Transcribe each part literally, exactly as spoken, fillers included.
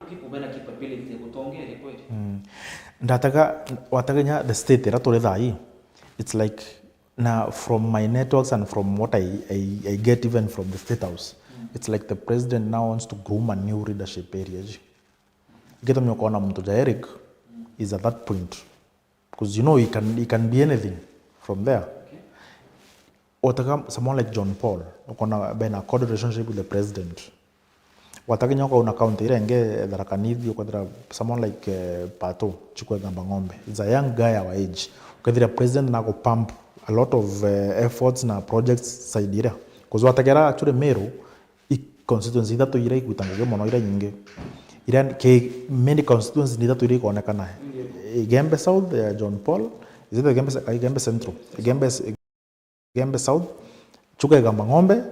People bena capability ya gutongeria kweli. Mm. Ndataga, watagenya the state ira turi thaa hii, it's like, na from my networks and from what I, I, I get even from the State House, it's like the president now wants to groom a new leadership area ji. Gitumi ukona muntu ja Eric is at that point, because you know he can, he can be anything from there. Wataka someone like John Paul, ukona bena a cordial relationship with the president. Watakinya ukauna county ira ingi, Tharaka Nithi, ukathira someone like, eh, Pato Chukwegamba Ng'ombe. He's a young guy our age. Ukathira president nako pump a lot of, eh, efforts na projects side ira. Because wategera actually Meru, i constituency ithatu ira igwita ngugi mono ira nyingi. Ira ki many constituency ni ithatu ira ikonekana. Igembe South ya John Paul, is it Igembe, Igembe Central? Igembe, Igembe South, Chuka Igamba Ng'ombe,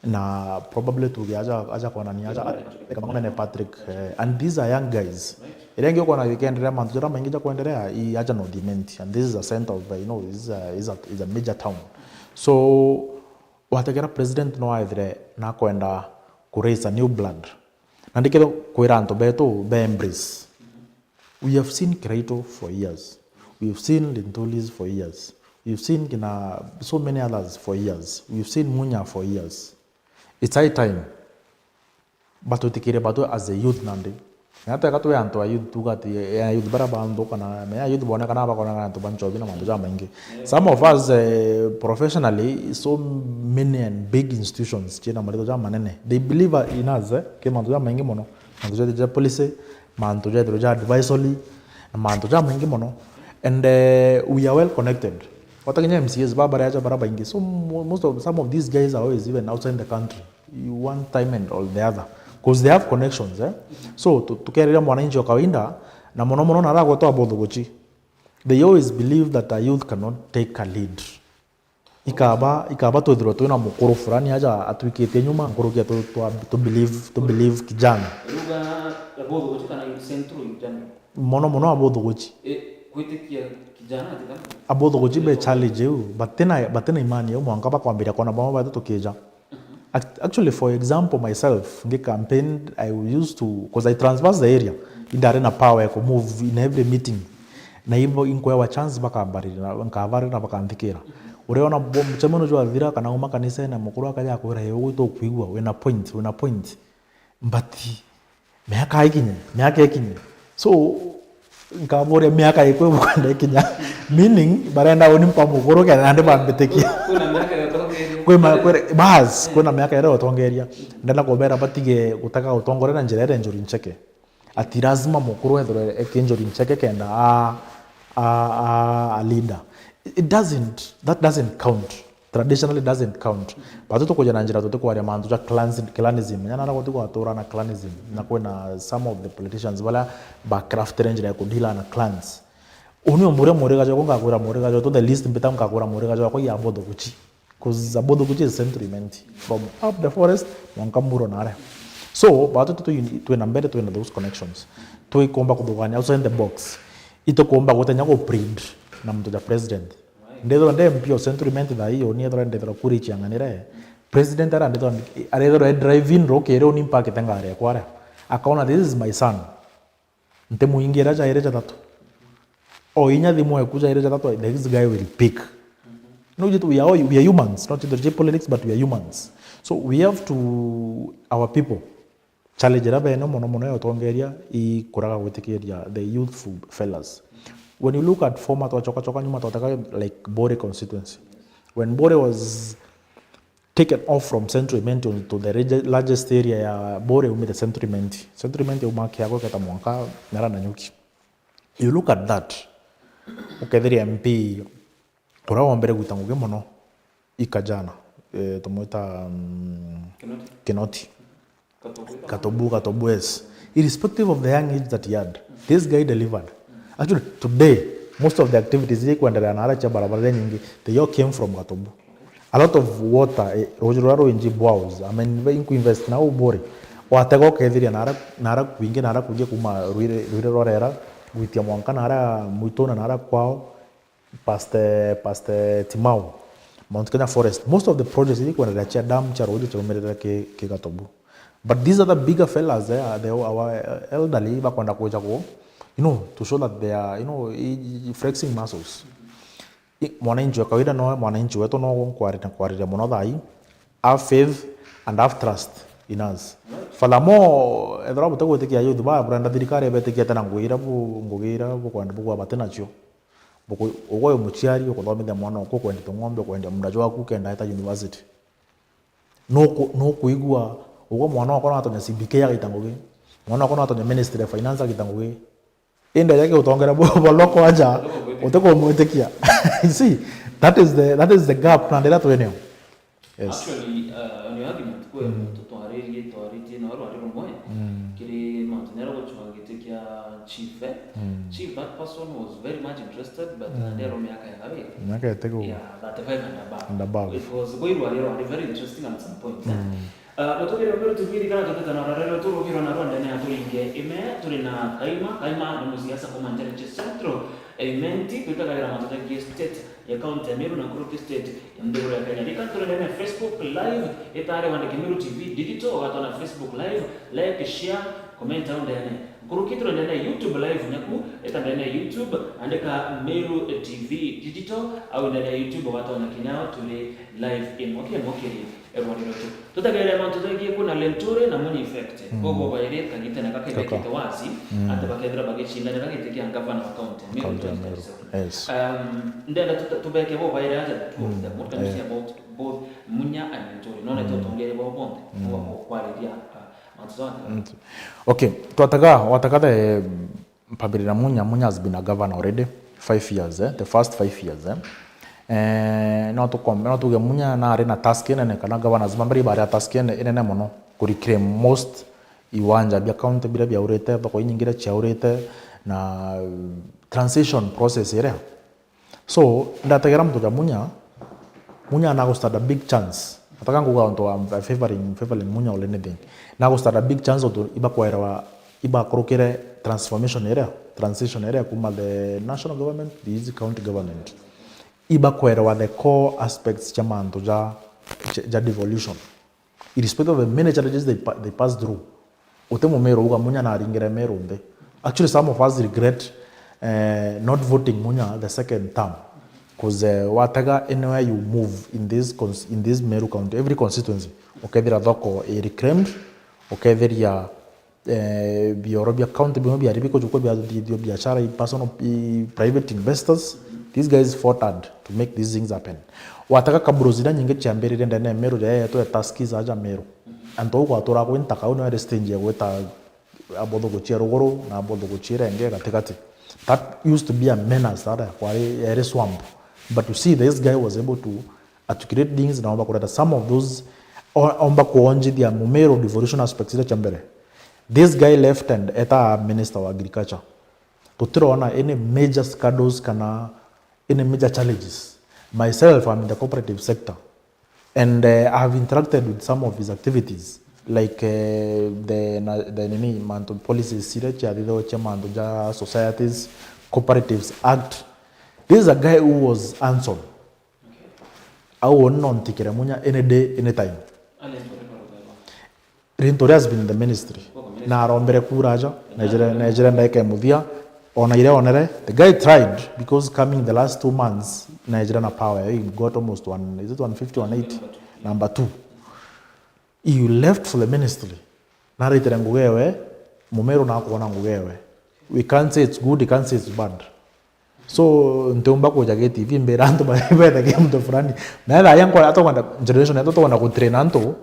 na probably tuge aja, aja kwanania aja, Igamba Ng'ombe ni Patrick, eh, and these are young guys. Iria ingi ukona gikiendelea, mantu jaria maingi ja kuendelea, i aja North Imenti, and this is a center of, you know, is a, is a, is a major town. So, wategera president no aethire nakwenda ku raise a new blood. Na ndikitho kwira antu betu be embrace. We have seen Kiraitu for years. We have seen Lintulis for years. We have seen kina so many others for years. We have seen Munya for years. It's high time. Batwitikire batu as a youth nandi. Na tweka twi antu a youth tuga ati, eh, youth bara banthuka na, me youth bonekana bakonekana antu ba nchobi na mantu jamaingi. Some of us, eh, professionally, so many and big institutions ciina marito jamanene. They believe in us, eh, ki mantu jamaingi mono. Mantu ja, ja policy, mantu ja, ja advisory, na mantu jamaingi mono. And, eh, we are well connected. Watakinya M C As, baba baria aja bara baingi. So mo-, most of, some of these guys are always even outside the country. You one time and all the other. 'Cause they have connections, eh? So, tu-, tukeriria mwananchi wa kawaida, na mono mono na aragwetwa abothuguchi. They always believe that a youth cannot take a lead. Ikaba, ikaba twithirwa twina mukuru fulani aja atwikitie nyuma, nkuruki ya tu, tu, tu believe, tu believe kijana. Ruga abothuguchi kana youth central in general? Mono mono abothuguchi. E, gwitikia kijana ati kana? Abothuguchi be challenge iu, batina, batina imani iu, mwanka bakwambiria kwona bamwe baitu tukija. Act-, actually, for example, myself, ngi campaign, I used to, 'cause I traverse the area, indari na power ya ku move in every meeting. Na ibo inkwewa chance bakambarira, nkabarira na bakanthikira. Uriona bo-, mucemanio jwathira kana uma kanisene, mukuru akaja akwira, "Ii, ugwita ukwigua, wina point, wina point." But miaka ikinye, miaka ikinye. So, nkaboria miaka ikwe bukwenda ikinya. Meaning, barenda uni mpa mukuru kenda nandi bambitikia. Kwina miaka ya utongeria. Kwi ma-, kwi, bas, kwina miaka iria utongeria. Ndenda kubera batige gutaka utongoria na njira iria njuri ncheke. Ati lazima mukuru ethirwe eki njuri ncheke kenda a, a, a, a leader. It doesn't, that doesn't count. Traditionally doesn't count. But tukuja na njira tutikwaria mantu ja clans, clanism. Nyana ara guti gwatura na clanism. Na kwina some of the politicians baria ba craftire njira ya kudila na clans. Uni umburia muriga jwakwa, ngakwira muriga jwakwa, the least mbita ngakwira muriga jwakwa ya bothuguchi. 'Cause bothuguchi is Central Imenti. From up the forest, mwanka Muro nare. So, batu tu, tu, twina mbere, twina those connections. Twikomba kuthugania outside the box. Itukomba gutenya ku plead na muntu ja president. Ndethirwa ndi M P o Central Imenti thaa ii, uni ethirwa ndethirwa kura ichiang'anire, president ara ndethirwa, arethirwa e driving rukiri uni mpakite ngari ekwa aria. Akaona, "This is my son." Ntimwingira jairi jathatu. O inya thimu eku jairi jathatu, this guy will pick. No, we are all, we are humans, not in the politics, but we are humans. So we have to, our people, challenge iria bene mono mono ya utongeria i kuraga gwitikiria the youthful fellas. When you look at former, twachoka choka nyuma, twataka like Bore constituency. When Bore was taken off from Central Imenti to the reg-, largest area ya Bore, umite Central Imenti. Central Imenti uma kiago keta mwanka Nara na Nyuki. You look at that, ukethiria M P uria wombere gwita ngugi mono i kajana, eh, tumwita, mm, Kinoti. Kinoti. Katobu, Katobu, yes. Irrespective of the young age that he had, this guy delivered. Actually, today, most of the activities iria ikwendelea na aria cia barabara iria nyingi, they all came from Katobu. A lot of water, eh, ruuji ruria rwingi, boreholes, I mean, inkuinvest na uburi. Watega ukethiria na aria, na aria kwingi, na aria kwingi kuma Rwire, Rwire rwa Rera, gwitia mwanka na aria Mwituna na aria kwao, past, past Timau, Mount Kenya Forest. Most of the projects iria ikwendelea cia dam, cia ruuji, ciaumirira ki, ki Gatobu. But these are the bigger fellas there, the, our elderly, bakwenda kuja ku, you know, to show that they are, you know, i- i- flexing muscles. I- mwananchi wa kawaida no, mwananchi wetu no nkwarira, nkwarira muno thai, have faith and have trust in us. Furthermore, ethira butigwitikia youth ba burenda thirikari ibetikia tena ngugi iria bu-, ngugi iria bukwenda bugwa bati nacio. Buku-, ugwe wi muciari ukuthomithia mwana uku, ukwendia tung'ombe, ukwendia munda jwaku, ukenda eta university. Nuku-, nukuigua ugwe mwana wakwa no atonya C B K agaita ngugi, mwana wakwa no atonya Ministry of Finance agaita ngugi. Indi aja ki utongera bwa, bwa local aja, utikumwitikia. You see, that is the, that is the gap na ndira twinio. Yes. Actually, uh, on your argument, kwe tutwaririe, twaritie na rwari rumwe, kiri mantu nero gucwa giti kia chief, eh? Chief, that person was very much interested, but na ndero miaka ya gawe. Miaka itigu. Yeah, thirty-five and above. And above. It was, kwe rwari rwari very interesting at some point, eh? Uh, mutumire Meru T V, ririkana tuteta na rwari rwetu rugirwa na rwandene ya turinge ime, turi na Kaima. Kaima ni musiasa kuma Ntereche Central, Imenti, twikagagira mantu jagie state ya county ya Meru na Nkuruki state ya nthiguru ya Kenya. Ririkana turi ndene ya Facebook live, itare wandike Meru T V digital, ugatwona Facebook live, like, share, comment au ndene. Nkuruki turi ndene ya YouTube live, nyaku eta ndene ya YouTube, andika Meru T V digital, au ndene ya YouTube ugatwona kinya turi live imwe kiri imwe kiri rwari rwetu. Tutegerere mantu jagie kuna Linturi na Munya effect. Bobo bairi kagitene kakethekete wazi, ati bakethira bagicindana na giti kia gavana wa county, Meru twenty twenty-seven. Yes. Um, ndenda tuta-, tubeke bo bairi aja the two of them. What can you say about both Munya and Linturi? None tutongere bo bonthe, no kwariria, uh, mantu jonthe. Okay, twataga, wataka the Mpambirira Munya, Munya has been a governor already five years, eh, the first five years, eh. Eh, no tukombe, no tuge Munya nari na task inene, kana governors ba mbere bari a task ine-, inene mono, ku reclaim most iwanja bia county biria biaurite, thoko inyingi iria ciaurite, na transition process iria. So, ndategera muntu ja Munya, Munya nagustand a big chance. Ataka nguga untu wa favoring, favoring Munya or anything. Nagustand a big chance untu ibakwerwa, ibakurukire transformation iria, transition iria kuma the national government to this county government. Ibakwerwa the core aspects cia mantu ja, ja, ja devolution. Irrespective of the many challenges they, pa- they pass through, uti Mumiru uga Munya naringire Meru nthi. Actually, some of us regret, eh, not voting Munya the second term, 'cause, eh, watega anywhere you move in this cons-, in this Meru County, every constituency, ukethira thoko i reclaimed, ukethiria, eh, bioro bia county bimwe biari bikujuka biathithio biashara i personal, i private investors. These guys fought hard to make these things happen. Wataka kaburo zira nyingi ciambiririe ndene ya Meru, ya yetu ya taski za aja Meru. Antu au gwatura kwi ntaka, au niyo iri stage ya gwita abotho guchia ruguru na abotho guchia irenge gatigati. That used to be a menace, that kwari, yari swamp. But you see, this guy was able to articulate things na omba kureta some of those, o-, omba kuonjithia Mumiru devolution aspects iria cia mbere. This guy left and eta minister wa agriculture. Tutirona any major scandals kana any major challenges. Myself, I'm in the cooperative sector, and, uh, I've interacted with some of his activities, like, uh, the, na, the nini, mantu policies iria ciathithagwa cia mantu ja Societies, Cooperatives Act. This is a guy who was hands-on. Au no ntikire Munya any day, any time. Linturi has been in the ministry. Na arombere kura aja, nejire, nejire ndaika ya muthia, ona iria onere, the guy tried, because coming the last two months, nejire na power, he got almost one, is it one fifty, one eighty? Number two. You left for the ministry. Naritire ngugi ewe, Mumiru nakwona ngugi ewe. We can't say it's good, we can't say it's bad. So, ntiumba kuja gi T V mbira antu ba-, bethe gi muntu fulani. Na etha ya nkora, atokwenda, generation yetu tokwenda ku train antu,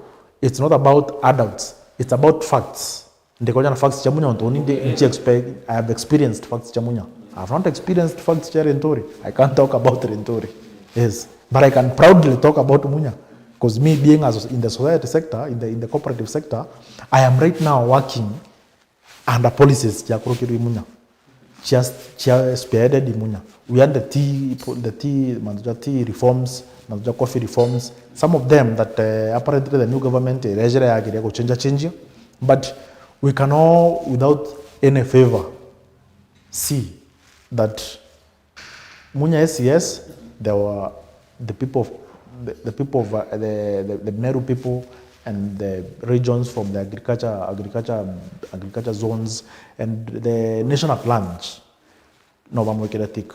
it's not about adults, it's about facts. Ndikoja na facts cia Munya, ontu ni ndi, nchi expe-, I have experienced facts cia Munya. I have not experienced facts cia Linturi. I can't talk about Linturi. Yes. But I can proudly talk about Munya. 'Cause me being as in the society sector, in the, in the cooperative sector, I am right now working under policies ciakurukirwe i Munya, cia, cia spearheaded i Munya. We had the tea, the tea, mantu ja tea reforms, mantu ja coffee reforms. Some of them that, uh, apparently the new government irejere yagiria guchenja chenjia, but we can all, without any favor, see that Munya S C S, there were the people of, the, the people of, uh, the, the, the Meru people, and the regions from the agriculture, agriculture, agriculture zones and the nation at large, no bamwikire tick.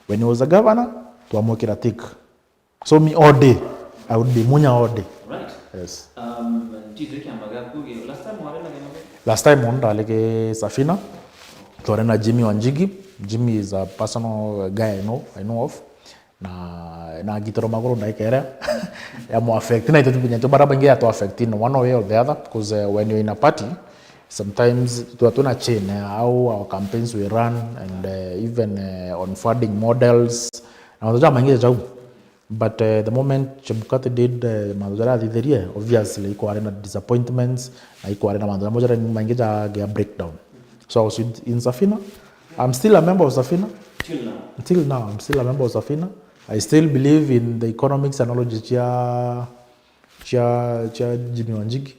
When he was a governor, twamwikira tick. So me all day, I would be Munya all day. Right. Yes. Um, ntitire kiama giaku gi-, last time wari na kiama giaku? Last time on ndari ki Safina. Twari na Jimmy Wanjigi. Jimmy is a personal guy I know, I know of. Na, na ngitiro maguru ndaika iria ya mu affect. Na itu tubinya tu bara baingi ya tu affect in one way or the other, because, uh, when you're in a party, sometimes tu tuna chain, uh, how our campaigns we run and, uh, even, uh, on funding models. Na mantu ja maingi jau. But, uh, the moment Chebukati did, uh, mantu jaria athithirie, obviously ikwari na disappointments, na ikwari na mantu jamwe jaria maingi ja, ja breakdown. So I was with, in Safina. I'm still a member of Safina. Till now? Until now, I'm still a member of Safina. I still believe in the economics analogy chia, chia, chia Jimmy Wanjigi.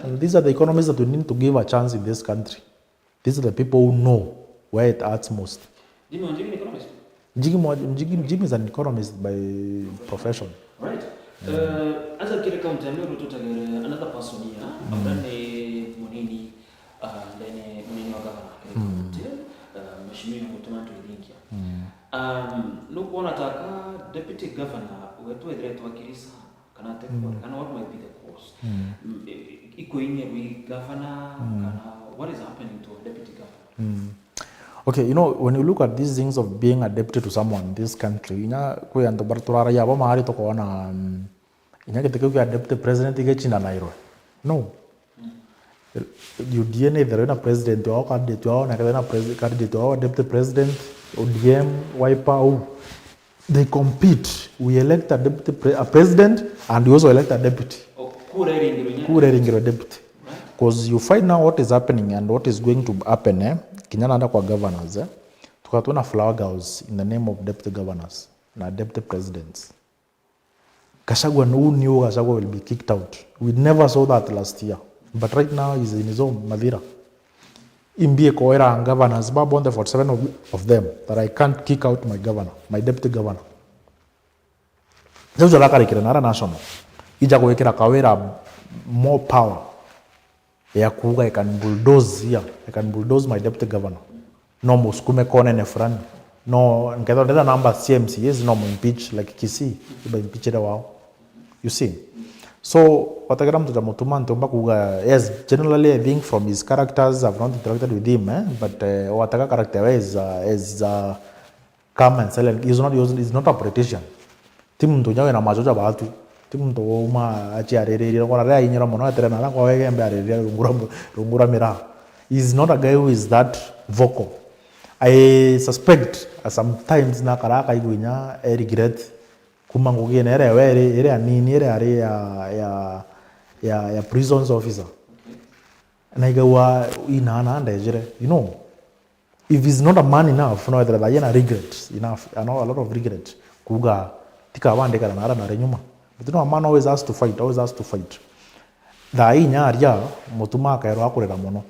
And these are the economists that we need to give a chance in this country. These are the people who know where it hurts most. Jimmy Wanjigi ni economist? Jimmy, Jimmy, Jimmy is an economist by profession. Right. Uh, aja kiri county ya Meru tutagere another person here. Mm. Ambaye ni munini, uh, ndene munini wa gavana kiri county, uh, Mheshimiwa Mutuma Ntwithingia. Mm. Um, nukwona taka deputy governor wetu ethire twakirisa kana ati, mm, kana what might be the cause? Mm. Mm, i-, i-, ikuinye wi governor, mm, kana what is happening to a deputy governor? Mm. Okay, you know, when you look at these things of being a deputy to someone in this country, inya kwi antu bara turaragia abo maari tukoona, mm, inya giti kiu kia deputy president igicindanairwe. No. U D A ni itherwe na president wao, candidate wao, na kethira na pres-, candidate wao, deputy president, O D M, Wiper, au. They compete. We elect a deputy pre-, a president, and we also elect a deputy. O, kura iringirwe inya. Kura iringirwe deputy. Right. 'Cause you find now what is happening and what is going to happen, eh? Kinya nanda kwa governors, eh? Tukatwona flower girls in the name of deputy governors na deputy presidents. Gachagua, who knew Gachagua will be kicked out? We never saw that last year. But right now he's in his home, Mathira. Imbi ikoera governors ba bonthe forty-seven of, of them that I can't kick out my governor, my deputy governor. Jau jarakarikire nara national. Ija gwikira Kawira more power ya kuuga, "I can bulldoze here, I can bulldoze my deputy governor." No musukume konene fulani. No, nkethira ndenda namba cia M C As, no mu impeach like Kisii, iba impeachire wao. You see? So, wategera muntu ja Mutuma ntiumba kuuga, yes, generally I think from his characters, I've not interacted with him, eh, but, eh, watega character we is, uh, is, uh, calm and silent. He's not, he's not a politician. Ti muntu unya wina macho ja batu. Ti muntu uma aciaririria. Kona ria inyira mono etere na kwa wege mbe ariria rungu rwa, rungu rwa miraa. He's not a guy who is that vocal. I suspect, uh, sometimes na kara akaigua inya e regret kuma ngugine iria we iri, iria nini iria ari ya, ya, ya, ya prisons officer. Naigagua inana ndejire, you know. If he's not a man enough, no ethira thaai ena regret enough, I know a lot of regret. Kuuga, "Tikaba ndikara nara nari nyuma." But you know, a man always has to fight, always has to fight. Thaai inya aria, Mutuma akaerwa akurira mono.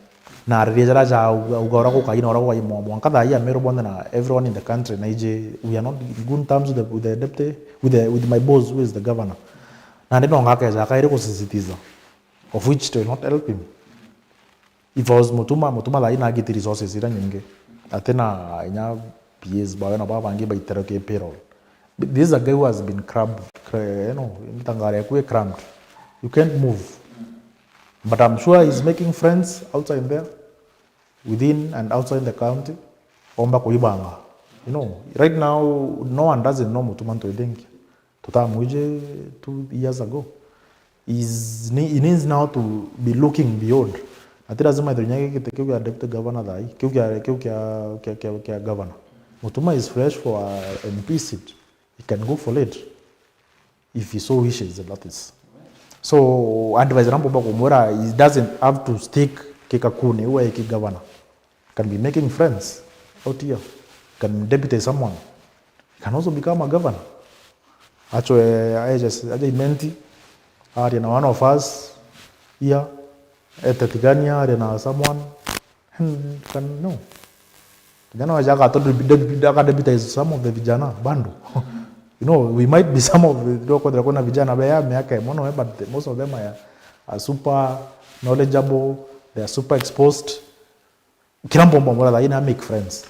Na aririe jaria ja uga, uga uria gukai na uria gukai mwa-, mwanka thaai Ameru bonthe na everyone in the country na iji, we are not in good terms with the, with the deputy, with the, with my boss who is the governor. Nandi no ngakeja akairi gusisitiza, of which it will not help him. If I was Mutuma, Mutuma thaai nagiti resources iria nyingi. Atina inya P As bawe na baba bangi baitero ki payroll. This is a guy who has been cramped, cra-, you know, mitangare yaku e cramped. You can't move. But I'm sure he's making friends outside there, within and outside the county. Omba kuibanga. You know, right now, no one doesn't know Mutuma Ntwithingia. Tutamwije two years ago. Is, he needs now to be looking beyond. Ati lazima ithenya giti kiu kia deputy governor thaai, kiu kia, kiu kia, kia, kia, kia governor. Mutuma is fresh for a M P seat. He can go for it if he so wishes, that is. So, advice iria mpumba kumwira, he doesn't have to stick kikakune iu aiki governor. Can be making friends out here. Can deputy someone. He can also become a governor. Actually, aje, aje Imenti, aria na one of us here, ete Tigania, aria na someone. And can, no. Kijana wacha akato-, aka deputize some of the vijana, bando. You know, we might be some of the, ndio kwethira kuna vijana be ya miaka imo no, but the, most of them are are super knowledgeable, they are super exposed. Kila mtu mbona thaina make friends.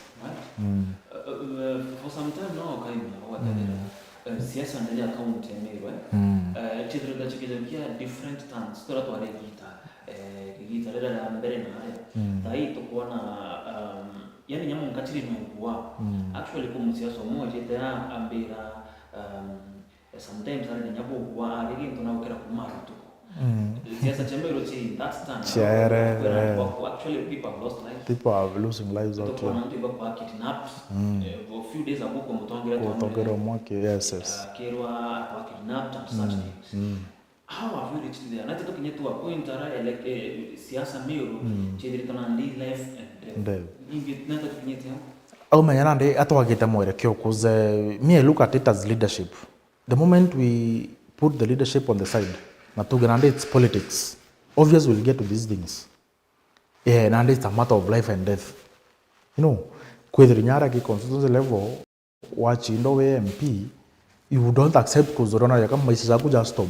Mm. Uh, uh, for some time now, kaimya waterera uh, siasa ndani ya county ya Meru eh. Mm. Uh, chithirika chikijakia different turns tora tware gita eh, gita rira ria mbere na aria mm. Thai tukuona um, yani nyamu nkachiri no ngua mm. Actually ku musiasa umwe jete ambira um, sometimes ari nya bugua ari gintu na gukira kuma rutuku mm. Siasa cha Meru chi that stand chiaere eh. Actually people have lost life, people are losing lives out here. Tukuona mtu ibakwa kidnapped mm. Eh, a few days ago kwa mutongera kwa mutongera mwake yes yes akirwa kwa kidnapped and such mm. Things mm. How have we reached there? Nati tukinye tu a point ara elect eh, siasa Meru mm. Chithirika na ndi life and death ndev ingi nati tukinye tu au menya nandi atwagite mwerekeo kuze me I look at it as leadership. The moment we put the leadership on the side na tuge nandi it's politics, obvious we'll get to these things. Yeah, nandi it's a matter of life and death. You know, kwithira inya ara ki constituency level wachinda wi M P, you don't accept kuzurona yaka maisha jaku ja stop.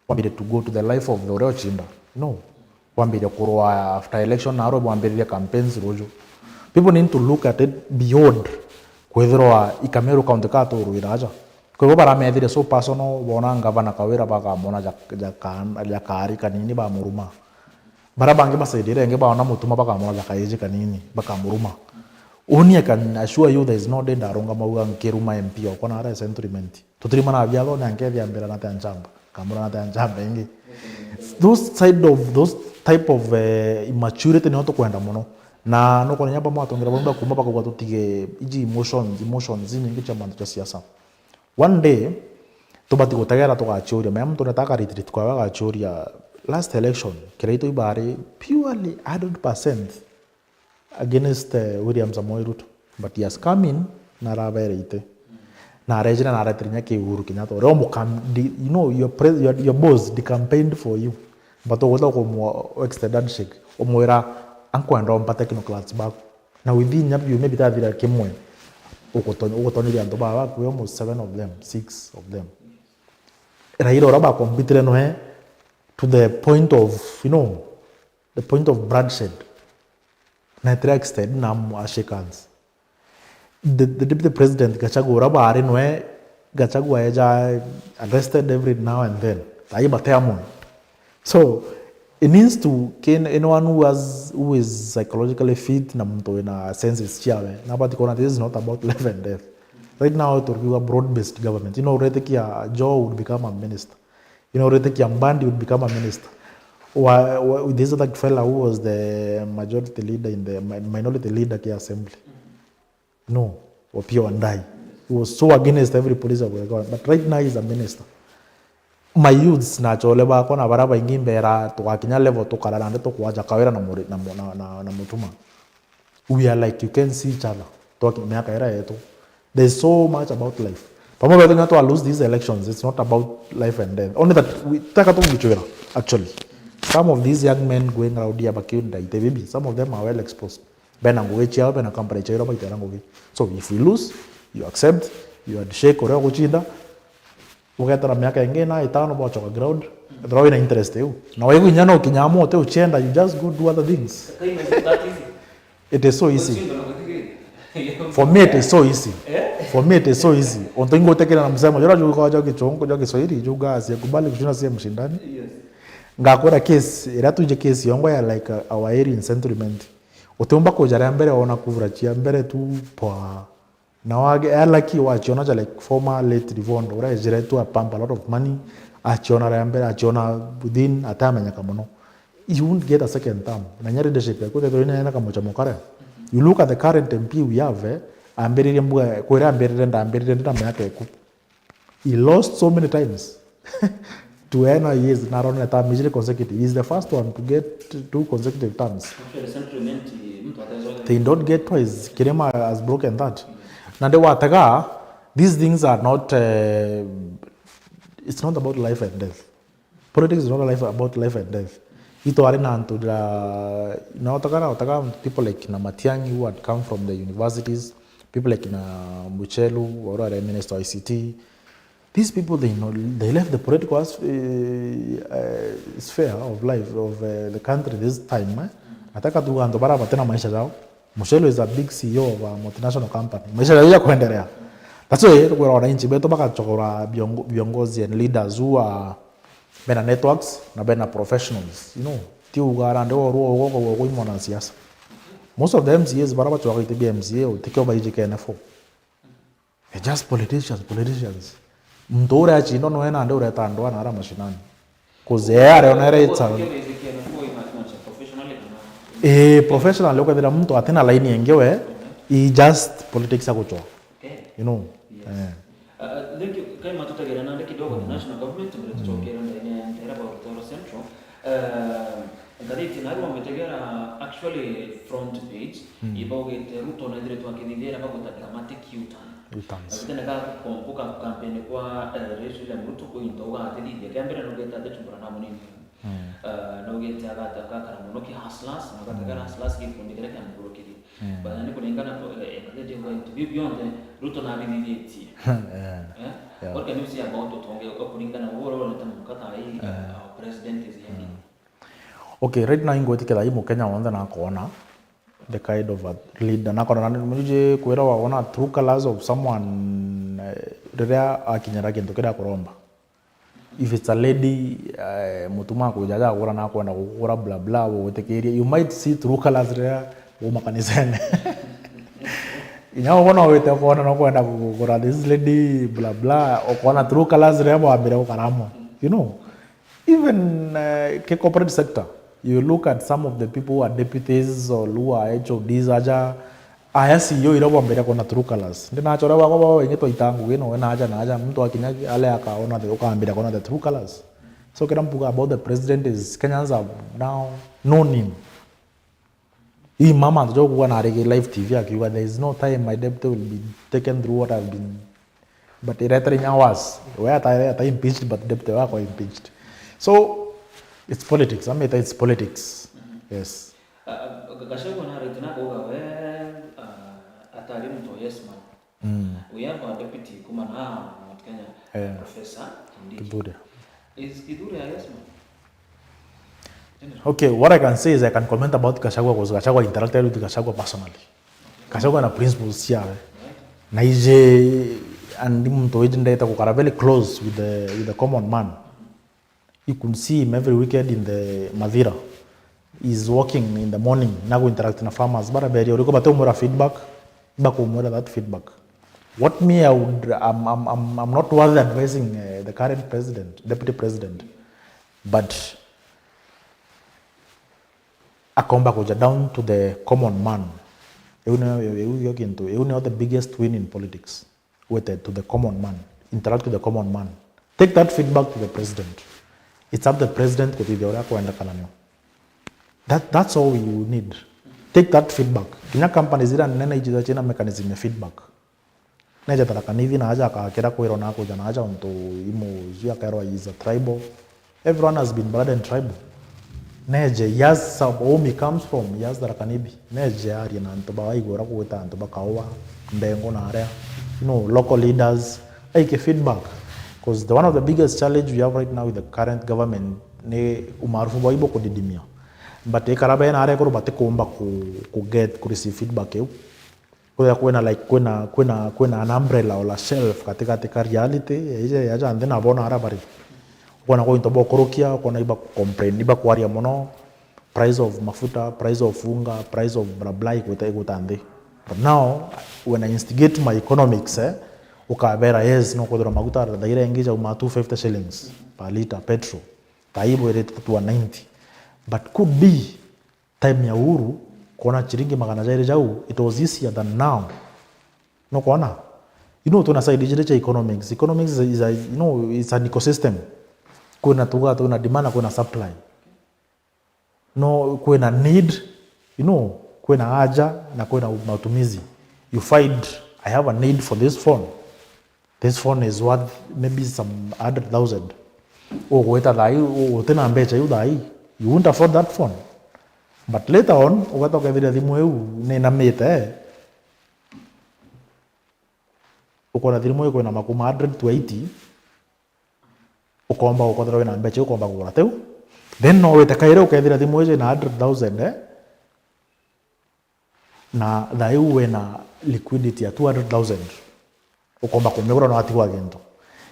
Wambire to go to the life of the uria ochinda. No. Wambire kurwa after election na arwe wambiririe campaigns ruju. People need to look at it beyond kwithirwa i Kameru county katurwira aja. Kwa hivyo baramethire so personal bona ngavana Kawira bakamona ja ja kan ja kari kanini bamuruma. Bara bangi basaidire ingi baona mutuma bakamona ja kaiji kanini bakamuruma. Uni I can assure you there is no day ndarunga mauga nkiruma M P okwa na ara Central Imenti. Tutirima na biatho na nkethia mbira na tia nchamba. Kamura na tia nchamba ingi. Those side of those type of uh, immaturity nio tukwenda muno. Na no kwa nyamba mwatongira bamwe kuma bakauga tutige iji emotions, emotions nyingi cia mantu cia siasa. One day tubati gutegera tugachiuria maya muntu neta akaritiri tukaba gachiuria last election kiraitu ibari purely hundred percent against uh, William Samoei Ruto, but he has come in na arabereite na arejire na aretire nya ki Uhuru Kenyatta uria umukam you know your, pre, your, your boss decampaigned for you but ugwita kumwa extend handshake umwira ankwenda umpa technocrats baku na within nya biu maybe tathira kimwe ugutonyiria antu baa baku almost seven of them six of them Raila uria bakompitire noe to the point of you know the point of bloodshed na etire extend na ashake hands the, the deputy president Gachagua uria baari noe Gachagua eja arrested every now and then tai bate amwe so it needs to kin anyone who has who is psychologically fit na muntu wina senses ciawe na abati kuona this is not about life and death right now to be a broad based government you know uretikia Joe would become a minister You know, Ricky Ambandi would become a minister. Wa, wa, this other fella who was the majority leader in the mi- minority leader ki assembly. No, Opiyo Wandayi. He was so against every policy of the government. But right now he's a minister. My youths na achole bakwa na bara baingi mbera tugakinya level tukara nandi tukwaja Kawira na, Muri- na, mu- na, na, na Mutuma. We are like you can see each other twaki miaka ira yetu. There's so much about life pamwe betu nya twa lose these elections it's not about life and death only that we taka tumbichwira actually some of these young men going around here bakiunda ite bibi some of them are well exposed bena ngugi ciao bena company ciao baitera ngugi so if we lose you accept you handshake uria guchinda Ugetara miaka ingi na itano bwachoka ground ethirwa wina interest iu na waigu inya no kinya mote uchienda you just go do other things. It is so easy. For me it is so easy. For me it is so easy. Onto ingo tekera na msemo jora juga jo kichongo jo kiswahili juga asia kubali kushina sia mshindani. Ngakora case ira tuje case yongo ya like uh, our area in Central Imenti. Utiumba kuja ria mbere ona kuvura chia mbere tu pwa Na wage alaki wachiona ja like former late Rivondo uria ejire tu a pump a lot of money achiona ria mbere achiona within atamenyeka muno. He won't get a second term. Na nya leadership yaku tethirwa ina ena kamucha mukare. You look at the current M P we have eh, ambiririe mbuga kwira ambirire ndambirire ndina miaka iku. He lost so many times. Two N I As na arona ta mijire consecutive. He's the first one to get two consecutive terms. Actually, sentiment, mtu atazwa. They don't get twice. Kirima has broken that. Na ndio watega, these things are not, uh, it's not about life and death. Politics is not a life about life and death. Ito ari na antu na otaka na otaka people like na Matiang'i who had come from the universities, people like na Muchelu, who are minister of I C T, These people, they know, they left the political as-, eh, eh, sphere of life of, eh, the country this time, eh? Nataka tu antu bara batina maisha jao. Muchelu is a big C E O of a multinational company. Maisha jao ya kuendelea. That's why tukwira wananchi betu bakachagura viongo-, viongozi and leaders who are bena networks na bena professionals, you know. Ti uga arande oru ogo kwa kwa mwanasiasa. Most of the M C As bara bachwagaite bia M C A utikio baijikene fo. They're just politicians, politicians. Muntu uria acindwa noe nandi ureta andu ana ara mashinani. Kuzea aria ona era itsa. Eh, professionally ukethira muntu atina line ingi we, he just politics ya guchwa. Okay. You know. Yes. Eh. Uh, thank you. Kai matutagira nandi kidogo, the national government, mbere tucokere ndene ya Nteere ba Rutoro Central. Uh, ngathiti nari wametegera actually front page, ibaugite Ruto na ithiritwe akithithira bagwita dramatic U-turn. U-turns. Agitene ga kukompuka kampeni kwa, eh, Rais William Ruto kwinto ugatithithia. Kia mbere nugite ati chumbura na munini. Mm. Eh, nugite agata gakara muno ki hustlers, na agata gara hustlers gikundi kiria kiamburukirie. Mm. But ni kuringana to, eh, eh, ngathiti uga into biu bionthe Ruto na abithithitie. Eh. Eh? Yeah. What can you say about utonge, kuringana na ugoro ureta mukata ai, eh, our president is heading? Mm. Okay, right now ingwitikia thaa ii Mukenya wonthe nakwona the kind of a leader. Nakona na muje kwira wawona true colors of someone, eh, riria akinyira kintu kiria akuromba. If it's a lady, eh, mutuma akuja aja agura na akwenda kugura bla bla, ugwitikiria, you might see true colors riria uma kanisene. Inya wona wite kwona no kwenda kugura this lady bla bla, ukona true colors riria bwambire gukaramwa, you know. Even, eh, ki corporate sector, you look at some of the people who are deputies or who are H O Ds aja, aya C E O iria bwambire kwona true colors. Ndi nacho uria bwakwa bwa baingi twaita ngugi no we na aja na aja, muntu akinya ale akaona the, ukambira kwona the true colors. So kira mpuga about the president is Kenyans have now known him. Hii mama antu jo kuga na arege live T V akiuga, "There is no time my deputy will be taken through what I've been," but iretera inya worse. We ata, ata impeached, but deputy wako impeached. So it's politics. I mean, it's politics. Yes. Uh, uh, Gachagua na right na kuga we, uh, atari mtu yes man. Mm. We have a deputy kuma na Mount Kenya, eh, Professor Kindiki. Kithure. Is Kithure a yes man? General. Okay, what I can say is I can comment about Gachagua 'cause Gachagua interacted with Gachagua personally. Gachagua na principles ciawe. Right. Na ije, and muntu ije ndeta gukara very close with the, with the common man. You could see him every weekend in the Mathira. He's walking in the morning, na go interact na farmers. Bara beria, uriko bate umwira feedback, iba kumwira that feedback. What me, I would, I'm, I'm, I'm, I'm not worthy advising, uh, the current president, deputy president, but akomba kuja down to the common man. Iu nio, iu nio kintu, iu nio the biggest win in politics. Wete to the common man, interact with the common man, take that feedback to the president. It's up the president kuthithia uria akwendekana nio. That, that's all you need. Take that feedback. Kinya companies iria nene ijitha china mechanism ya feedback. Neja Tharaka Nithi na aja akakira kwirwo na kuja na aja untu imu ijui akairwa is a tribal. Everyone has been blood and tribe. Neje, he has some, home he comes from, he has Tharaka Nithi. Neje arie na antu ba waigua uria kugwita antu ba Kaua, Mbengo na aria, you know, local leaders, aike feedback. 'Cause the, one of the biggest challenge we have right now with the current government ni umaarufu bwao bukudidimia. But ikara bena aria ikuru batikumba ku, ku get, ku receive feedback iu. Kwithira kwina, like, kwina, kwina, kwina an umbrella or a shelf katigati ka reality, ya ije, ya ja nthi na bona aria bari. Ukona kwa into bokurukia, ukona iba complain, iba kwaria mono, price of mafuta, price of unga, price of bla bla, igwita, igwita nthi. But now, when I instigate my economics, eh, ukabera, yes, no kwithirwa maguta thaira ingi jauma two fifty shillings per litre petrol. Thaa ii bwirite two ninety. But could be, time ya Uhuru, kwona chiringi magana jairi jau, it was easier than now. Nukwona? You know, twina side ijiri cia economics. Economics is a, is a, you know, it's an ecosystem. Kwina tuga, twina demand na kwina supply. No, kwina need, you know, kwina haja na kwina matumizi. You find, I have a need for this phone. This phone is worth maybe some hundred thousand. Ugwita thaa ii, u-, utina mbecha iu thaa ii. You won't afford that phone. But later on, ugeta ukethiria thimu iu ninamite. Ukona thimu ikwina makuma hundred to eighty. Ukomba gukothira wina mbeca iu ukomba kugura tiu. Then no wite kairi ukethira thimu iji na hundred thousand, eh? Na thaiu wina liquidity ya two hundred thousand. Ukomba kumigura na watigwa gintu.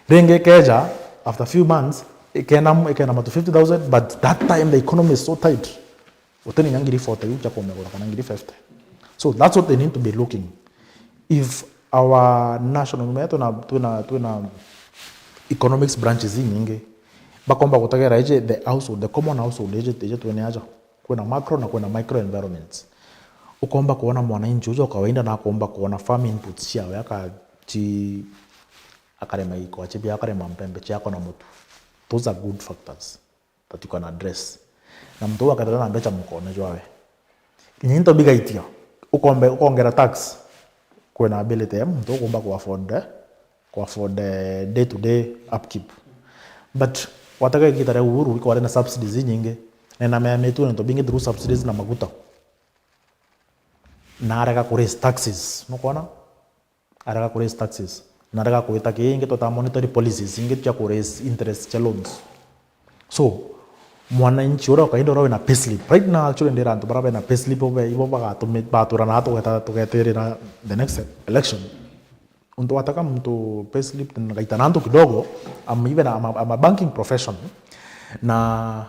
Ringi ikeja, after few months, ikena, ikenama to fifty thousand, but that time the economy is so tight. Utini nya ngiri forty iu cia kumigura kana ngiri fifty. So that's what they need to be looking. If our national, me twina, twina, twina economics branches inyingi, bakomba gutegera iji the household, the common household iji, iji twene aja. Kwina macro na kwina micro environments. Ukomba kuona mwananchi uju wa kawaida na akomba kuona farm inputs ciawe, akachi-, akarema ikwa chibia, akarema mpembe ciakwa na mutu. Those are good factors that you can address. Na muntu uu akethira na mbeca mukone jwawe. Kinya into bigaitia, ukombe, ukongera tax, kwina ability ya muntu ukumba ku afford, eh, ku afford, eh, day to day upkeep. But watega igita ria Uhuru, ikwari na subsidies inyingi, na inameamitue into bingi through subsidies na maguta. Na arega ku raise taxes, nukwona? Arega ku raise taxes. Na arega kwita kiingi, tweta monetary policies ingi cia ku raise interest cia loans. So, mwananchi uria o kawaida uria wina payslip. Right now, actually, ndira antu baria bena payslip, bo be-, ibo bagatumi-, batura na tugeta-, tugetirira the next election. Untu wataka muntu payslip, ngaita na antu kidogo, I'm even, I'm a, I'm a banking profession. Na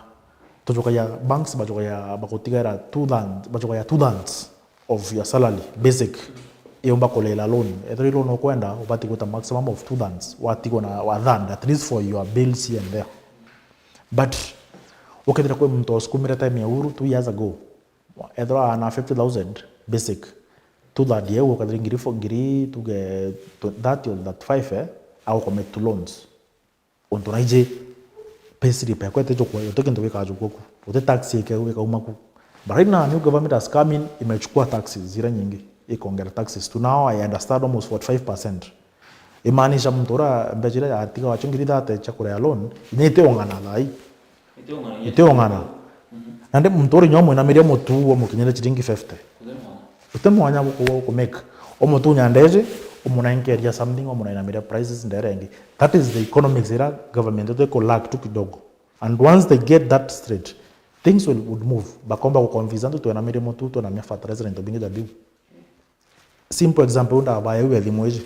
tujukagia, banks bajukagia, bagutigaira two thirds, bajukagia two thirds of your salary, basic, yomba kulila loan. Ethira i loan ukwenda, ubati gwita maximum of two thirds, watigwa na wa third, at least for your bills here and there. But ukethira kwi muntu osukumire time ya Uhuru two years ago, ethira ana fifty thousand basic, two third yeu ukethira ngiri fo-, ngiri tuge thirty or thirty-five, eh, au commit to loans. Untu naiji payslip yakwa itijukwa, uti kintu gikajukwa ku, uti tax ike-, ikauma ku. But right now, new government has come in, imechukua taxes zira nyingi, ikongera taxes tu. Now I understand almost forty-five percent. Imaanisha muntu uria mbeca iria yatiga wacio ngiri thirty cia kurea loan, inya itiung'ana thaa ii. Itiung'ana. Itiung'ana. Mhm. Nandi muntu uri nyo mwinamiria mutu umukinyire ciringi fifty. Uti mwanya. Uti mwanya buku-, bukumake. Umutunya ndeji, umunenkeria something, umunainamiria prices ndere ingi. That is the economics ira government yetu iko lack tu kidogo. And once they get that straight, things will, would move. Bakomba guconvince antu twenamirie mutu, twenamia fertilizer na into bingi ja biu. Simple example, ndabaya iu ya thimu iji.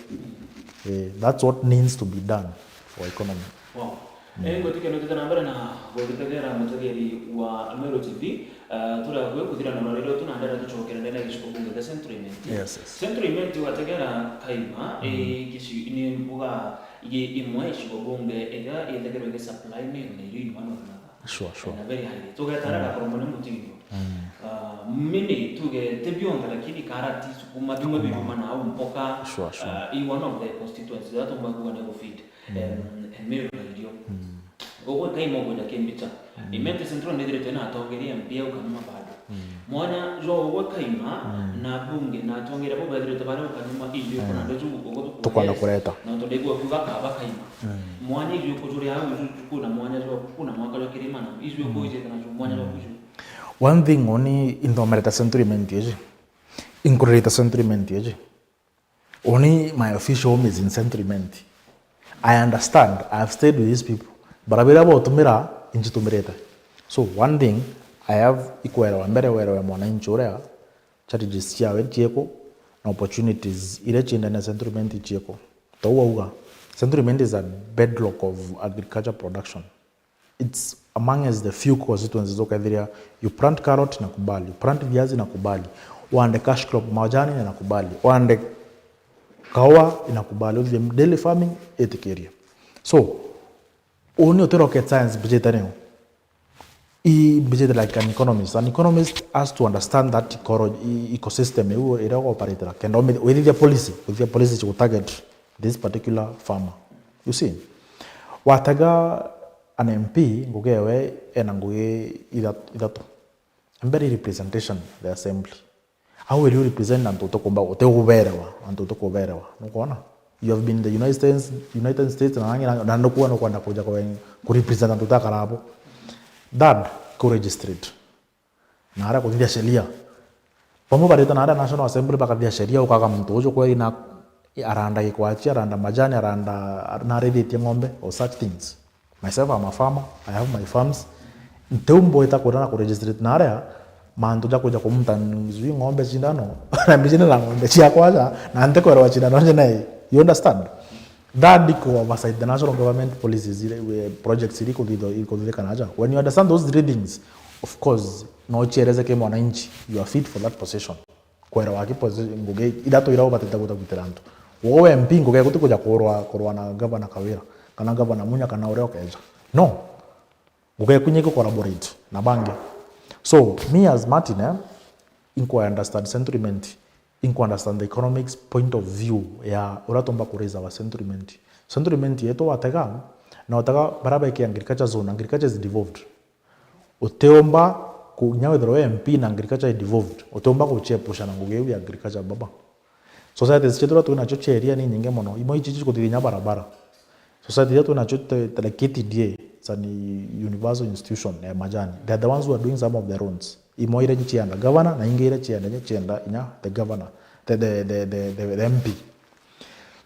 Eh, that's what needs to be done for economy. Wow. Mm. Eh, ngwitikia nitwite na mbere na guthitegera mutegeri wa Meru T V, eh, turi akui kuthira na rwari rwetu na ndera tucokere ndene ya gicigo bunge kia Central Imenti. Yes, yes. Central Imenti ugategera Kaima, mm, eh, gici-, ni mbuga i-, imwe icigo bunge iria ithegirwe igisupply Meru na irio in one or another. Sure, sure. Na very highly. Tugetarara, mm, korwo ni mutingo. Mm. Ah, mimi tuge ti bionthe, lakini karati, sukuma, bimwe, sukuma, biuma na au mpoka. Sure, sure. Ah, i one of the constituencies that tumba kuwa na feed. Mm. Em, em, Meru na irio. Mm. Ugu Kaima uguja kimbicha. Mm. Imenti Central nithiritwe na atongeria M P au Kaima bado. Mm. Mwanya jwa ugu Kaima, mm, na bunge na atongeria bo bethirite bari ukanyuma irio, mm, kuna ndeju ugu tukwenda kureta. Na tondu igua kuga kaba Kaima. Mm. Mwanya irio kujuria au ju-, kuna mwanya jwa, kuna mwaka jwa kirima na irio, mm, kuijite na mwanya jwa, mm, kuju. One thing, oni inthomerete Central Imenti iji. Inkurerete Central Imenti iji. Only my official home is in Central Imenti. I understand, I have stayed with these people. Barabara botumira, injitumirite. So one thing I have ikwerewa mbere, werewe mwananchi uria, challenges ciawe cieko, na opportunities iria ciendene na Central Imenti cieko. Tou wauga, Central Imenti is a bedrock of agriculture production. It's amongst the few constituencies ukethiria you plant carrot inakubali, you plant viazi inakubali, wande cash crop majani inakubali, wande kawa inakubali, uthithie dairy farming itikirie. So, uni uti rocket science mbijite niu. I mbijite like an economist. An economist has to understand that ecolo-, e-, ecosystem iu iria ugoperatera. Kenda ume-, withithia policy, withithia policy to target this particular farmer. You see? Watega an M P, ngugi ewe ena ngugi ithat-, ithatu. Mbere representation, the assembly. Au iri represent antu utukumba, utikuberewa, antu utukuberewa. Nukwona? You have been in the United States, United States na nangi na, na nukwona ukwenda kuja ku, ku represent antu utakara abo. Third, ku registrate. Na aria kuthithia sheria. Bamwe barite na aria National Assembly bakathithia sheria, ukaga muntu uju kweri na aranda gikwachi, aranda majani, aranda, na arithitie ng'ombe, or such things. Myself, I'm a farmer, I have my farms. Ntiumbwita kwenda na kuregistrate na aria mantu ja kuja kumuta sijui ng'ombe cindano na mbijine na ng'ombe ciakwa aja, na ntikwerwa cindano nje nae. You understand? That ku oversight the national government policies, projects iri kuthithikana aja. When you understand those three things, of course, no ciereze ki mwananchi, you are fit for that position. Kwera waki position, ngugi ithatu iria ubatite guta gwitira antu. Wowe M P, ngugi eku ti kuja kurwa, kurwa na Gavana Kawira, kana Gavana Munya, kana uria ukeja. No. Ngugi eku inya iku collaborate na bangi. So, me as Martin, eh, inkwa understand sentiment, inkwa understand the economics point of view ya uria tumba ku raise our sentiment. Sentiment yetu watega, na utega baria beki agriculture zone, agriculture is devolved. Utiumba ku-, inya withirwa wi M P na agriculture i devolved, utiumba guciepusha na ngugi iu ya agriculture baba. Societies cietu iria twinacio cia area ni nyingi mono. Imwe ici cikuthithia inya barabara. Society iria twinacio te-, te-, like K T D A, it's an universal institution ya majani. They are the ones who are doing some of the roads. Imwe iria cienda governor, na ingi iria cienda, inya cienda inya the governor, the, the, the, the, the, the M P.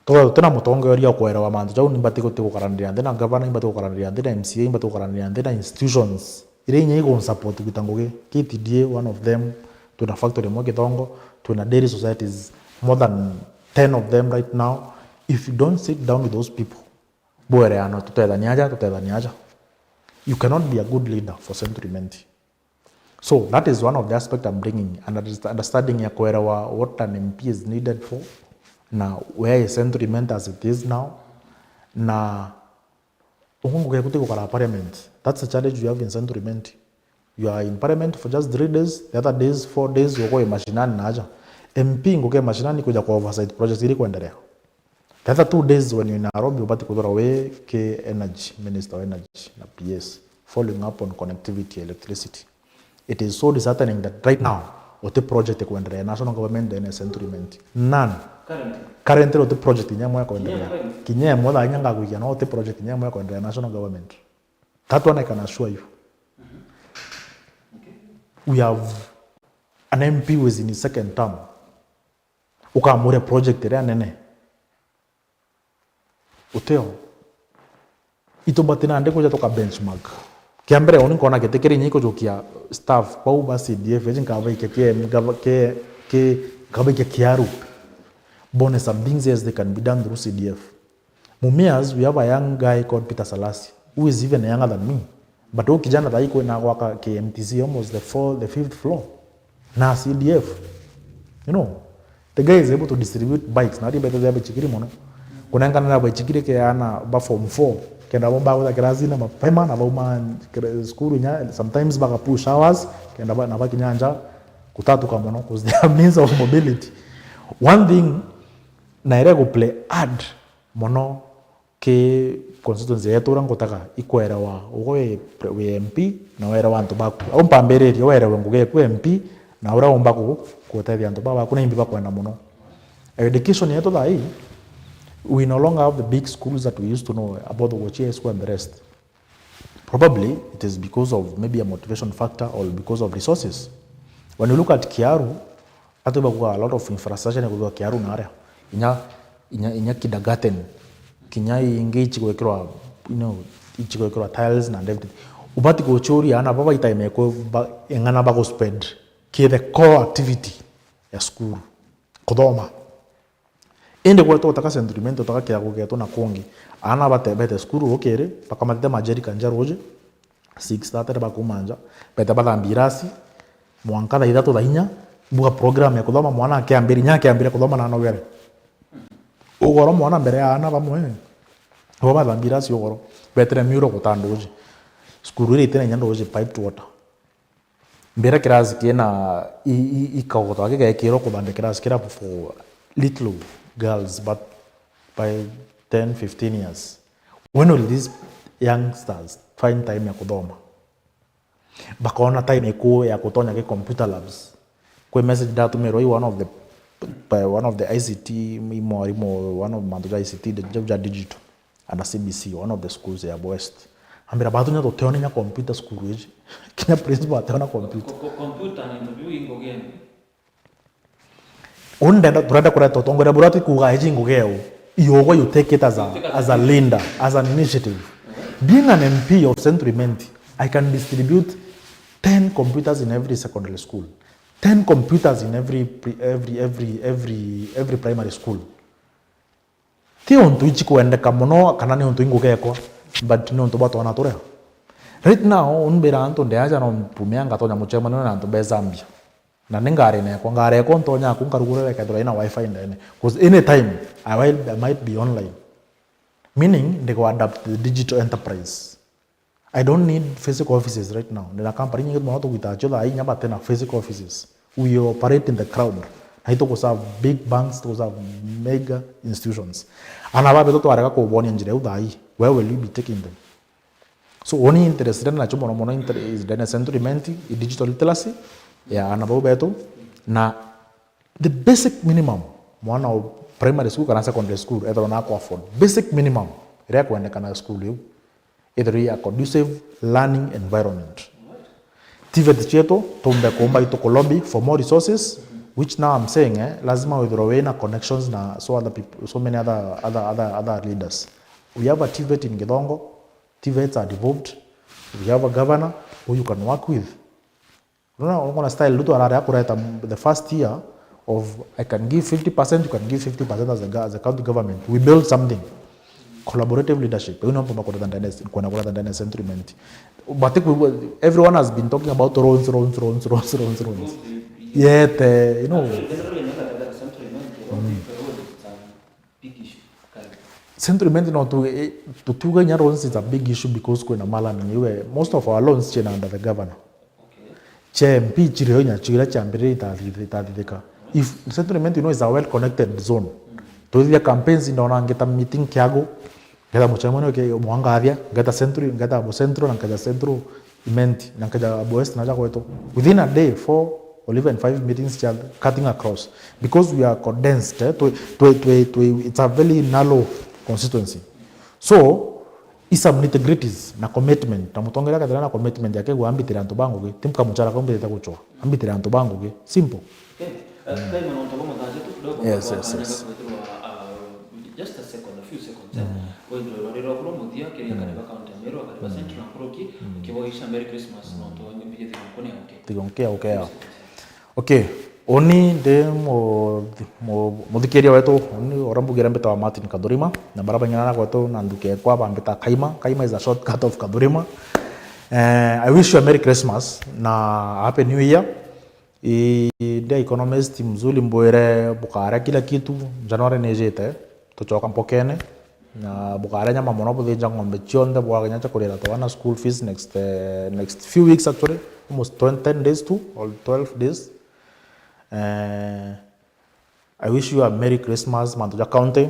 Tuga tutina mutongeria ukwerewa mantu jau, nimbati guti gukaraniria nthi na governor, nimbati gukaraniria nthi na M C A, nimbati gukaraniria nthi na institutions iria inya igunsupport gwita ngugi. K T D A, one of them, twina factory imwe Githongo, twina dairy societies, more than ten of them right now. If you don't sit down with those people, bwereano, tutethania aja, tutethania aja, you cannot be a good leader for sentiment. So that is one of the aspect I'm bringing, and underst-, understanding ya kuelewa what an M P is needed for, na where is sentiment as it is now, na ungu ngugi eku ti gukara parliament. That's the challenge you have in sentiment. You are in parliament for just three days, the other days, four days, uko mashinani na aja. M P ngugi mashinani kuja ku oversight projects iri kuendelea. The other two days when you're in Nairobi, ubati kuthura wi ki energy, minister wa energy na P S, following up on connectivity, electricity. It is so disheartening that right now, uti project kuendelea national government, then sentiment. None. Currently? Currently, uti project inya imwe kuendelea. Kinya imwe thaa inya ngakuikia, no uti project inya imwe kuendelea national government. That one I can assure you. We have an M P who is in his second term. Ukamuria project iria nene. Uteo. Itubati nandi kuja tuka benchmark. Kia mbere, uni nkona giti kiri inya ikujukia staff bau ba C D F, eji nkabaikia ki, nkaba-, ki, ki, nkabaikia Kiaru. Bone some things as they can be done through C D F. Mumias, we have a young guy called Peter Salasi, who is even younger than me. But huyu kijana thai kwina gwaka K M T C almost the fourth, the fifth floor. Na C D F. You know, the guy is able to distribute bikes. Na ati mbete zia bichikiri mono. Kunengana na bichikiri ke ana ba form four. Kenda bomba gwita kirasi na mapema na bauma kira-, school nya, sometimes baka push hours. Kenda ba, na bakinya nja kutatuka mono, 'cause they have means of mobility. One thing, na ire gu play hard mono ki constituency yetu uria ngutaga ikwerewa ugo wi, wi M P na werewa antu baku. Au mpambiririe werewe ngugi eku M P na uria umba ku-, kutethia antu baba baku na imbi bakwenda mono. Education yetu thaa ii, we no longer have the big schools that we used to know, about Ogochia School and the rest. Probably it is because of maybe a motivation factor or because of resources. When you look at Kiaru, atu bakuga a lot of infrastructure ni kuthwa Kiaru na aria. Inya, inya, inya kindergarten, kinya ingi ichigwikirwa, you know, ichigwikirwa tiles na everything. Ubati kuchuria ana baba itime ku ba, eng'ana bagu spend ki the core activity ya school. Kuthoma. Indi gwetu utaka sentiment, utaka kirago getu na kungi. Ana bate-, bete cukuru rukiri, bakamatite majerika nja ruji, six thirty bakuma nja, bete bathambia irasi, mwanka thaa ithatu thaa inya, buga program ya kuthoma, mwana akiambiri, inya akiambire kuthoma na anogere. Ugoro mwana mbere ya ana bamwe, bo bathambia irasi ugoro, betire miuro guta nduji. Cukuru iria itire inya nduji, piped water. Mbere kirasi kina i, i, ikagoto gigekirwo kuthambia kirasi kira for little girls, but by ten, fifteen years, when will these youngsters find time ya kuthoma? Bakona time iku ya kutonya ki computer labs? Kwi message ndatumirwo i one of the, by one of the I C T, i mwarimu, one of mantu ja I C T, ja, ja digital. Under C B C, one of the schools ya West. Ambira, "Batu nya tuteona nya computer school iji." Kinya principal ateona computer. Ko-, ko-, computer ni ntu biu ingugene. Uu ndenda, turenda kureta utongoria buria tukuuga iji ngugeu. Iugwe, you take it as a, as a leader, as an initiative. Being an M P of Central Imenti, I can distribute ten computers in every secondary school, ten computers in every pri-, every every every every primary school. Ti untu ici kwendeka mono kana ni untu ingugekwa, but ni untu bwa twana turia. Right now, umbira antu ndi aja no mpume ngatonya mucemanio na antu be Zambia. Na ni ngari nekwa, ngari ekwa ntonya aku nkarugurira ikethirwa ina wifi ndene. 'Cause anytime, I, will, I might be online. Meaning, ndi ku adapt the digital enterprise. I don't need physical offices right now. Ndina company nyingi mono tugwita cio thaa inya bate na physical offices. We operate in the crowd. Na itu kuserve big banks, tukuserve mega institutions. Ana babetu twarega kubonia njira iu thaa ii. Where will you be taking them? So, uni interest ndene nacio mono mono inter-, is ndene Central Imenti, i digital literacy ya ana bau betu, na the basic minimum, mwana o primary school kana secondary school, ethirwa na ku afford. Basic minimum, iria ikwendekana school iu, ithirwe i a conducive learning environment. TVET cietu, tumbe kuumba itu ku lobby for more resources, which now I'm saying, eh, lazima withirwe wina connections na so other people, so many other, other, other, other leaders. We have a TVET in Githongo, TVETs are devolved. We have a governor who you can work with. Unaona, unaona style Ruto arare akureta the first year of, I can give fifty percent, you can give fifty percent as a, go- as a county government. We build something. Collaborative leadership. Iu nio mpomba kureta ndene, kwenda kureta ndene Central Imenti. But I think we, everyone has been talking about roads, roads, roads, roads, roads, roads. Yet, uh, you know, Central Imenti no tu, eh, tutiuga inya loans is a big issue because kwina malami iwe, most of our loans ciina under the governor. Cia M P cirio inya cio iria ciambiririe itathi- itathithika. If Central Imenti, you know, is a well connected zone. Twithia campaigns, ndona ngeta meeting Kiagu, ngeta mucemanio ke Mwangathia, ngeta Central, ngeta abo Central na nkaja Central Imenti, na nkaja abo West naja kwetu. Within a day, four or even five meetings cia cutting across. Because we are condensed, eh, twe, twe, twe, twe, it's a very narrow constituency. So, is some nitty-gritties na commitment. Na mutongeria akethira na commitment yake gwambitira antu ba ngugi, ti mkamuchara kau mbitite guchwa. Ambitira antu ba ngugi. Simple. Okay. Uh, Kaima, nontu bwa mathaa jetu kidogo, yes, yes, yes. Just a second, a few seconds, eh. Withirwe rwari rwaku rwa muthia, kiria kariba county ya Meru, kariba Central na Nkuruki, ukiboisha Merry Christmas, nontu ni mbije thiga nkune, okay. Thiga nkea, okay. Okay, uni ndi mu- mu- muthikiria wetu, uni uria mbugire mbitawa Martin Kathurima, na baria bang'ina na kwetu na nthuki ekwa bambita Kaima. Kaima is a shortcut of Kathurima. Eh, I wish you a Merry Christmas na Happy New Year. I, ndi economist mzuri mbwire bukaria kila kitu, January nijite, tucoka mpokene. Na bukaria nyama mono, buthinja ng'ombe cionthe, bwaga kinya cia kurira twana school fees next, eh, next few weeks actually, almost twenty, ten days to or twelve days. Eh, I wish you a Merry Christmas, mantu ja county.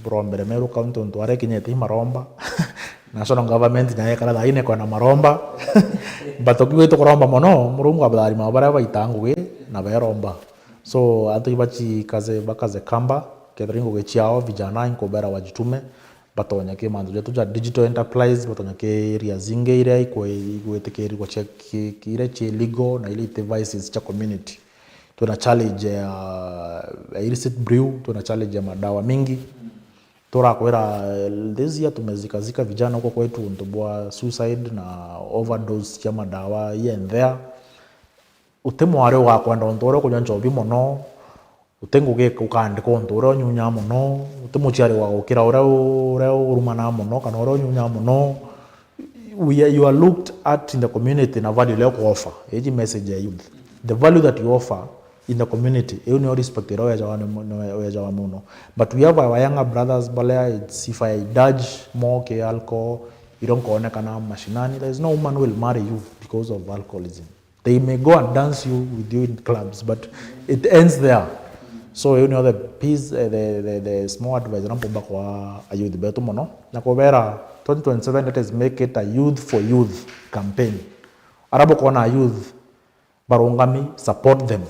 Burombere Meru County untu aria ikinyite i maromba. National government nayo ikara thaa ine kwena maromba. But tukiuga itukuromba mono, Murungu abatharima baria baita ngugi na beromba. So, antu ibachikaze, bakaze kamba, kethira i ngugi ciao, vijana inkubera wajitume, batonye ki mantu jetu ja digital enterprise, batonye ki areas ingi iria ikwe- igwitikirirwa cia ki- ki- iria ci legal na iria iti vices cia community. Twina challenge ya, ya illicit brew, twina challenge ya madawa mingi. Turakwira, eh, this year tumezikazika vijana huko kwetu untu bwa suicide na overdose cia madawa here and there. Uti mwari ugakwenda untu uria ukunywa nchobi mono, uti ngugi ukaandika untu uria unyunyaa mono, uti muciari ugagukira uria u- uria urumanaa mono kana uria unyunyaa mono. We are, you are looked at in the community na value iria uku offer. Iji message ya youth. The value that you offer in the community, iu niyo respect iria wejawa ni mu- ni wejawa muno. But we have our younger brothers baria, it's, if I indulge more ki alcohol, irio nkoonekana mashinani, there is no woman will marry you because of alcoholism. They may go and dance you with you in clubs, but it ends there. So, you know, the piece, eh, the, the, the small advice na mpomba kwa a youth betu mono, na kubera twenty twenty-seven, let us make it a youth for youth campaign. Ara bukoona a youth barungami, support them.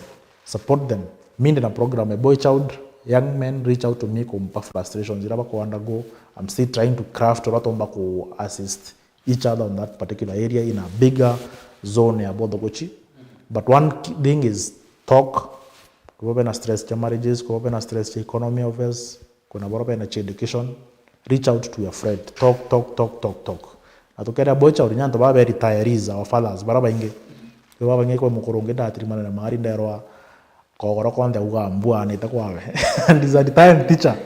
Support them. Mi ndi na program ya boy child, young men reach out to me kumpa frustrations ira baku undergo. I'm still trying to craft uria tumba ku assist each other on that particular area in a bigger zone ya bothogochi. But one key thing is talk. Kuba bena stress cha marriages, kuba bena stress cha economy of us, kuna bora bena cha education. Reach out to your friend. Talk, talk, talk, talk, talk. Na tukeria bocha uri ni antu baba be retirees, our fathers, bara baingi. Yo baba ngi kwe mukuru ungi ndatirimana na mari nderwa kogoro konthe uga mbua anite kwawe. And he's a retired teacher.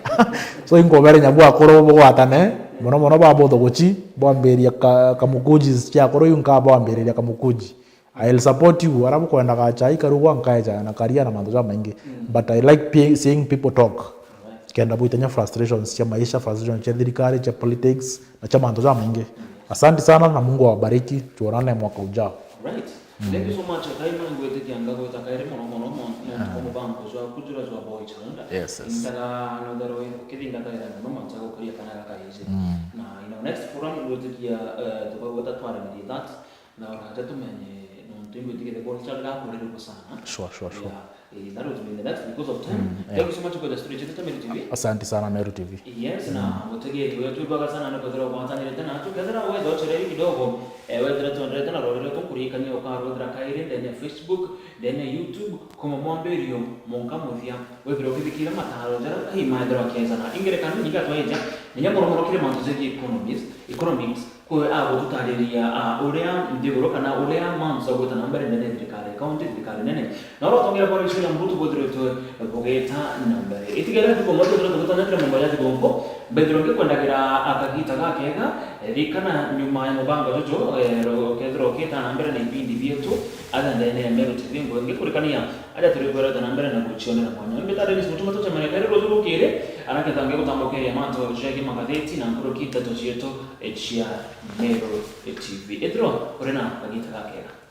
So inkobere nyabu akuru bugwatane, mono mono ba botho guchi, bwambiria ka, kamukuji cia akuru yu nka bwambiriria kamukuji. I'll support you. Ara bukwendaga chai karugwa nkaeja na karia na mantu jamaingi. But I like pe- seeing people talk. Kenda bwitania frustrations cia maisha, frustrations cia thirikari, cia politics, na cia mantu jamaingi. Asante sana na Mungu awabariki. Tuonane mwaka ujao. Right. Thank you so much. Kaima ngwitikia ngagwita kairi mono mono mono kwa mubango jwa kujura jwa boy child. Yes, yes. Intaga notherwe kithinga kaira mono mancha gukuria kana gakaije. Na in our next forum ngwitikia tukagweta twaranirie that na uraja tumenye nontu ingwitigire boy child gakurirwo sana. Sure, sure, sure. Yeah. Eh, that will be in the next because of time. Thank you so much for the story. Chete Meru T V. Asante sana Meru T V. Yes, na mutegeri wetu twibaga sana na kwethira gwatanirite na tukethira wetha ucherewi kidogo, eh, wethira tuenderete na rorere tukurikania ukarwethira kairi ndene ya Facebook, ndene ya YouTube, kuma mwambirio munka muthia, wethira ukithikira mataro jara kai maethirwa akiejana. Ingerekano nyinga twaija, ninya mono mono kiri mantu jegie economies, economics, kwe agututariria, ah, uria nthiguru kana uria mantu jagwita na mbere ndene ya thirikari ya county, thirikari nene. Na uria utongeria kwa Rais William Ruto bwithiritwe bugita na mbere. Itigere ntuku mwe twithirwe tugitonyethire mumba ya thigunku, mbethirwe ngikwendagira akagita gakega, eh, rikana nyuma ya mubango juju, eh, ro-, ukethirwa ukita na mbere na ibindi bietu, aja ndene ya Meru T V, ngwe ngikurikania aja turi kwereta na mbere na gucionera mwanya. Mbita Dennis Mutuma tucemania kari ruju rukiri, araketa ngigutambukiria mantu jegie magatheti na nkuruki nteto cietu, eh, cia Meru T V. Ithirwa uri na kagita gakega.